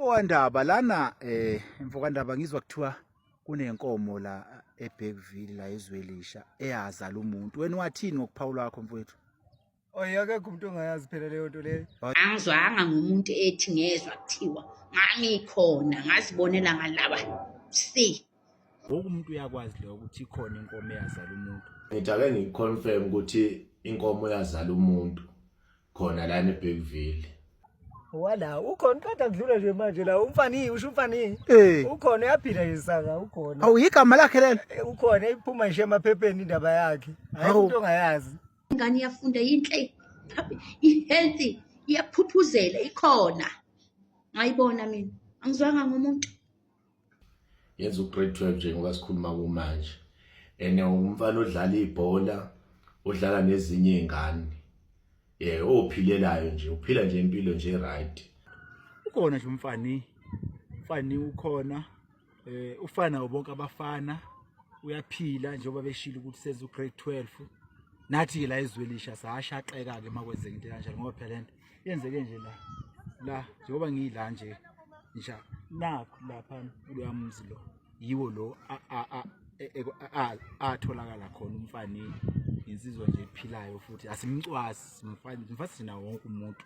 Mfowandaba lana mfowandaba ngizwa kuthiwa kunenkomo la eBergville la eZwelisha eyazala umuntu. Wena wathini ngokuphawula kwakho mfowethu? Oy akekho umuntu ongayazi phela leyo nto leyo. Angizwanga ngomuntu ethi ngezwa kuthiwa ngangikhona ngazibonela ngalaba si. Wonke umuntu uyakwazi lokho ukuthi ikhona inkomo eyazala umuntu. Ngithi ake ngiconfirm ukuthi inkomo yazala umuntu khona lana eBergville. Wala ukhona qeda kudlula nje manje la umfani usho umfani. Eh. Ukhona uyaphila nje saka ukhona. Awu igama lakhe lelo. Ukhona iphuma nje emaphepheni indaba yakhe. Hayi Hawu. umuntu ongayazi. Ingane iyafunda yinhle i-healthy iyaphuphuzela ikhona. Ngayibona mina angizwanga ngomuntu. Yenza ugrade 12 njengoba sikhuluma kumanje. Ene umfana odlala ibhola, odlala nezinye izingane. Ophilelayo nje, uphila nje impilo nje right. Ukhona nje umfani. Umfani ukhona. Ufana nabo bonke abafana. Uyaphila njengoba beshilo ukuthi senza ugrade 12. Nathi ke la eZwelisha sashaqeka ke makwenzeka into kanjalo ngoba phela lento yenzeke nje la. La njengoba ngiyila nje ngisha nakho lapha kuloya mzi lo yiwo lo atholakala khona umfani insizwa nje ephilayo futhi asimcwasi simfani simfasi nawo wonke umuntu.